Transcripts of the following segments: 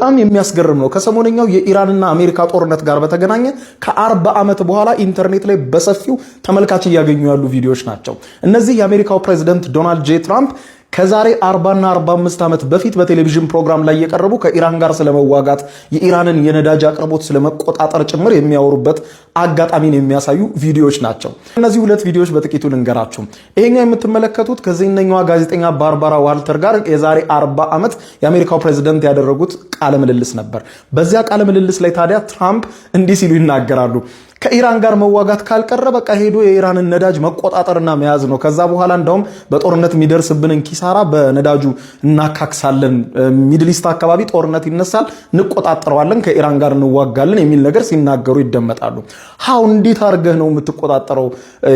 በጣም የሚያስገርም ነው። ከሰሞነኛው የኢራንና አሜሪካ ጦርነት ጋር በተገናኘ ከ40 ዓመት በኋላ ኢንተርኔት ላይ በሰፊው ተመልካች እያገኙ ያሉ ቪዲዮዎች ናቸው። እነዚህ የአሜሪካው ፕሬዚደንት ዶናልድ ጄ ትራምፕ ከዛሬ 40ና 45 ዓመት በፊት በቴሌቪዥን ፕሮግራም ላይ የቀረቡ፣ ከኢራን ጋር ስለመዋጋት፣ የኢራንን የነዳጅ አቅርቦት ስለመቆጣጠር ጭምር የሚያወሩበት አጋጣሚን የሚያሳዩ ቪዲዮዎች ናቸው። እነዚህ ሁለት ቪዲዮዎች በጥቂቱ ልንገራችሁ። ይሄኛው የምትመለከቱት ከዝነኛዋ ጋዜጠኛ ባርባራ ዋልተር ጋር የዛሬ 40 ዓመት የአሜሪካው ፕሬዚደንት ያደረጉት ቃለ ምልልስ ነበር። በዚያ ቃለ ምልልስ ላይ ታዲያ ትራምፕ እንዲህ ሲሉ ይናገራሉ። ከኢራን ጋር መዋጋት ካልቀረ በቃ ሄዶ የኢራንን ነዳጅ መቆጣጠርና መያዝ ነው። ከዛ በኋላ እንደውም በጦርነት የሚደርስብንን ኪሳራ በነዳጁ እናካክሳለን። Middle East አካባቢ ጦርነት ይነሳል፣ እንቆጣጠረዋለን፣ ከኢራን ጋር እንዋጋለን የሚል ነገር ሲናገሩ ይደመጣሉ። How፣ እንዴት አድርገህ ነው የምትቆጣጠረው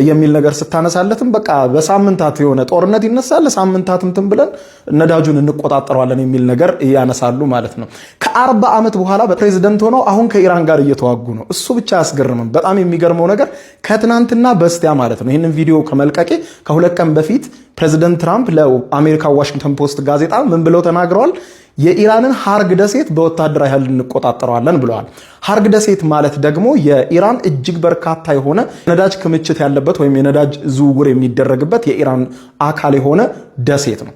የሚል ነገር ስታነሳለትም በቃ በሳምንታት የሆነ ጦርነት ይነሳል፣ ለሳምንታት እንትን ብለን ነዳጁን እንቆጣጠረዋለን የሚል ነገር ያነሳሉ ማለት ነው። ከ40 ዓመት በኋላ ፕሬዚደንት ሆነው አሁን ከኢራን ጋር እየተዋጉ ነው። እሱ ብቻ አያስገርምም። በጣም የሚገርመው ነገር ከትናንትና በስቲያ ማለት ነው፣ ይህንን ቪዲዮ ከመልቀቄ ከ2 ቀን በፊት ፕሬዚደንት ትራምፕ ለአሜሪካ ዋሽንግተን ፖስት ጋዜጣ ምን ብለው ተናግረዋል? የኢራንን ሀርግ ደሴት በወታደራዊ ኃይል እንቆጣጠረዋለን ብለዋል። ሀርግ ደሴት ማለት ደግሞ የኢራን እጅግ በርካታ የሆነ ነዳጅ ክምችት ያለበት ወይም የነዳጅ ዝውውር የሚደረግበት የኢራን አካል የሆነ ደሴት ነው።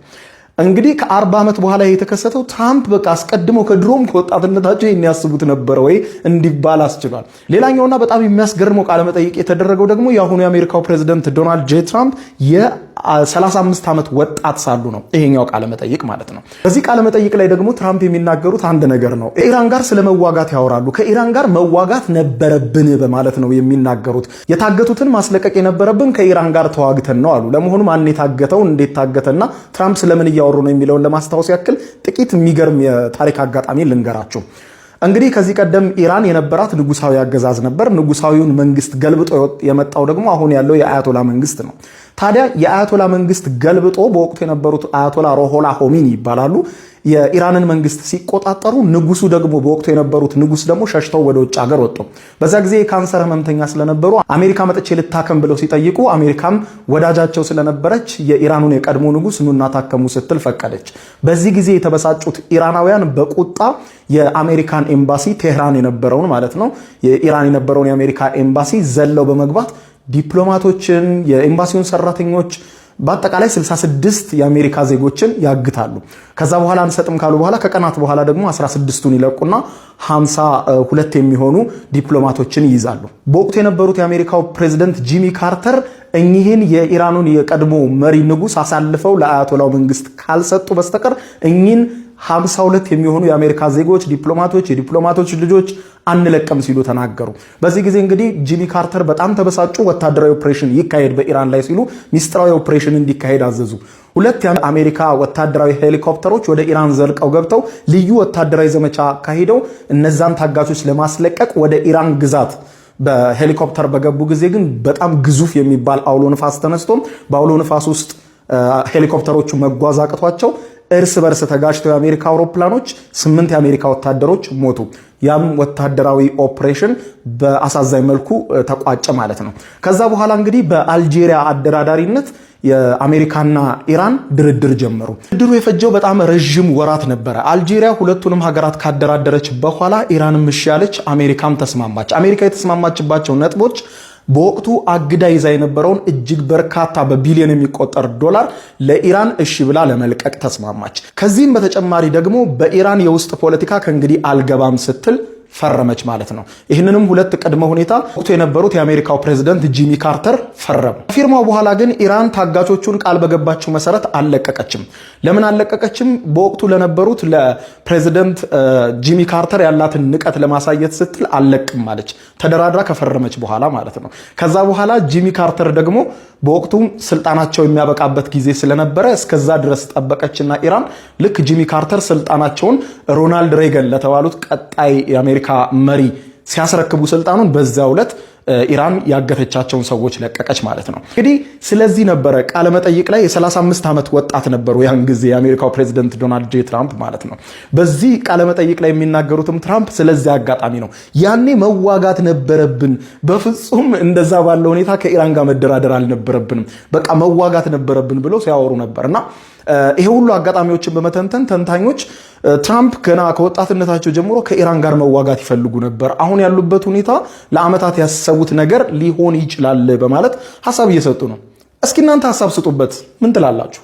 እንግዲህ ከ40 ዓመት በኋላ የተከሰተው ትራምፕ በቃ አስቀድሞ ከድሮም ከወጣትነታቸው ይህን ያስቡት ነበረ ወይ እንዲባል አስችሏል። ሌላኛውና በጣም የሚያስገርመው ቃለመጠይቅ የተደረገው ደግሞ የአሁኑ የአሜሪካው ፕሬዚደንት ዶናልድ ጄ ትራምፕ የ35 ዓመት ወጣት ሳሉ ነው፣ ይሄኛው ቃለመጠይቅ ማለት ነው። በዚህ ቃለመጠይቅ ላይ ደግሞ ትራምፕ የሚናገሩት አንድ ነገር ነው። ከኢራን ጋር ስለመዋጋት ያወራሉ። ከኢራን ጋር መዋጋት ነበረብን በማለት ነው የሚናገሩት። የታገቱትን ማስለቀቅ የነበረብን ከኢራን ጋር ተዋግተን ነው አሉ። ለመሆኑ ማን የታገተው፣ እንዴት ታገተና ትራምፕ ስለምን እያወሩ ነው የሚለውን ለማስታወስ ያክል ጥቂት የሚገርም የታሪክ አጋጣሚ ልንገራችሁ። እንግዲህ ከዚህ ቀደም ኢራን የነበራት ንጉሳዊ አገዛዝ ነበር። ንጉሳዊውን መንግስት ገልብጦ የመጣው ደግሞ አሁን ያለው የአያቶላ መንግስት ነው። ታዲያ የአያቶላ መንግስት ገልብጦ በወቅቱ የነበሩት አያቶላ ሮሆላ ሆሚኒ ይባላሉ፣ የኢራንን መንግስት ሲቆጣጠሩ፣ ንጉሱ ደግሞ፣ በወቅቱ የነበሩት ንጉስ ደግሞ ሸሽተው ወደ ውጭ ሀገር ወጡ። በዛ ጊዜ የካንሰር ህመምተኛ ስለነበሩ አሜሪካ መጥቼ ልታከም ብለው ሲጠይቁ አሜሪካም ወዳጃቸው ስለነበረች የኢራኑን የቀድሞ ንጉስ ኑና ታከሙ ስትል ፈቀደች። በዚህ ጊዜ የተበሳጩት ኢራናውያን በቁጣ የአሜሪካን ኤምባሲ፣ ቴህራን የነበረውን ማለት ነው፣ የኢራን የነበረውን የአሜሪካ ኤምባሲ ዘለው በመግባት ዲፕሎማቶችን፣ የኤምባሲውን ሰራተኞች፣ በአጠቃላይ 66 የአሜሪካ ዜጎችን ያግታሉ። ከዛ በኋላ አንሰጥም ካሉ በኋላ ከቀናት በኋላ ደግሞ 16ቱን ይለቁና 52 የሚሆኑ ዲፕሎማቶችን ይይዛሉ። በወቅቱ የነበሩት የአሜሪካው ፕሬዚደንት ጂሚ ካርተር እኚህን የኢራኑን የቀድሞ መሪ ንጉስ አሳልፈው ለአያቶላው መንግስት ካልሰጡ በስተቀር እኚህን 52 የሚሆኑ የአሜሪካ ዜጎች፣ ዲፕሎማቶች፣ የዲፕሎማቶች ልጆች አንለቅም ሲሉ ተናገሩ። በዚህ ጊዜ እንግዲህ ጂሚ ካርተር በጣም ተበሳጩ። ወታደራዊ ኦፕሬሽን ይካሄድ በኢራን ላይ ሲሉ ሚስጥራዊ ኦፕሬሽን እንዲካሄድ አዘዙ። ሁለት የአሜሪካ ወታደራዊ ሄሊኮፕተሮች ወደ ኢራን ዘልቀው ገብተው ልዩ ወታደራዊ ዘመቻ አካሂደው እነዛን ታጋቾች ለማስለቀቅ ወደ ኢራን ግዛት በሄሊኮፕተር በገቡ ጊዜ ግን በጣም ግዙፍ የሚባል አውሎ ንፋስ ተነስቶ በአውሎ ንፋስ ውስጥ ሄሊኮፕተሮቹ መጓዝ አቅቷቸው እርስ በርስ ተጋጭተው የአሜሪካ አውሮፕላኖች ስምንት የአሜሪካ ወታደሮች ሞቱ። ያም ወታደራዊ ኦፕሬሽን በአሳዛኝ መልኩ ተቋጨ ማለት ነው። ከዛ በኋላ እንግዲህ በአልጄሪያ አደራዳሪነት የአሜሪካና ኢራን ድርድር ጀመሩ። ድርድሩ የፈጀው በጣም ረዥም ወራት ነበረ። አልጄሪያ ሁለቱንም ሀገራት ካደራደረች በኋላ ኢራንም እሺ ያለች፣ አሜሪካም ተስማማች። አሜሪካ የተስማማችባቸው ነጥቦች በወቅቱ አግዳ ይዛ የነበረውን እጅግ በርካታ በቢሊዮን የሚቆጠር ዶላር ለኢራን እሺ ብላ ለመልቀቅ ተስማማች። ከዚህም በተጨማሪ ደግሞ በኢራን የውስጥ ፖለቲካ ከእንግዲህ አልገባም ስትል ፈረመች ማለት ነው። ይህንንም ሁለት ቅድመ ሁኔታ ወቅቱ የነበሩት የአሜሪካው ፕሬዝደንት ጂሚ ካርተር ፈረሙ። ከፊርማው በኋላ ግን ኢራን ታጋቾቹን ቃል በገባችው መሰረት አልለቀቀችም። ለምን አልለቀቀችም? በወቅቱ ለነበሩት ለፕሬዝደንት ጂሚ ካርተር ያላትን ንቀት ለማሳየት ስትል አልለቅም አለች። ተደራድራ ከፈረመች በኋላ ማለት ነው። ከዛ በኋላ ጂሚ ካርተር ደግሞ በወቅቱ ስልጣናቸው የሚያበቃበት ጊዜ ስለነበረ እስከዛ ድረስ ጠበቀችና ኢራን ልክ ጂሚ ካርተር ስልጣናቸውን ሮናልድ ሬገን ለተባሉት ቀጣይ የአሜሪካ መሪ ሲያስረክቡ ስልጣኑን፣ በዚያው ዕለት ኢራን ያገተቻቸውን ሰዎች ለቀቀች ማለት ነው። እንግዲህ ስለዚህ ነበረ ቃለመጠይቅ ላይ፣ የ35 ዓመት ወጣት ነበሩ ያን ጊዜ የአሜሪካው ፕሬዚደንት ዶናልድ ጄ ትራምፕ ማለት ነው። በዚህ ቃለመጠይቅ ላይ የሚናገሩትም ትራምፕ ስለዚህ አጋጣሚ ነው። ያኔ መዋጋት ነበረብን፣ በፍጹም እንደዛ ባለ ሁኔታ ከኢራን ጋር መደራደር አልነበረብንም፣ በቃ መዋጋት ነበረብን ብሎ ሲያወሩ ነበር እና ይሄ ሁሉ አጋጣሚዎችን በመተንተን ተንታኞች ትራምፕ ገና ከወጣትነታቸው ጀምሮ ከኢራን ጋር መዋጋት ይፈልጉ ነበር፣ አሁን ያሉበት ሁኔታ ለዓመታት ያሰቡት ነገር ሊሆን ይችላል በማለት ሀሳብ እየሰጡ ነው። እስኪ እናንተ ሀሳብ ስጡበት። ምን ትላላችሁ?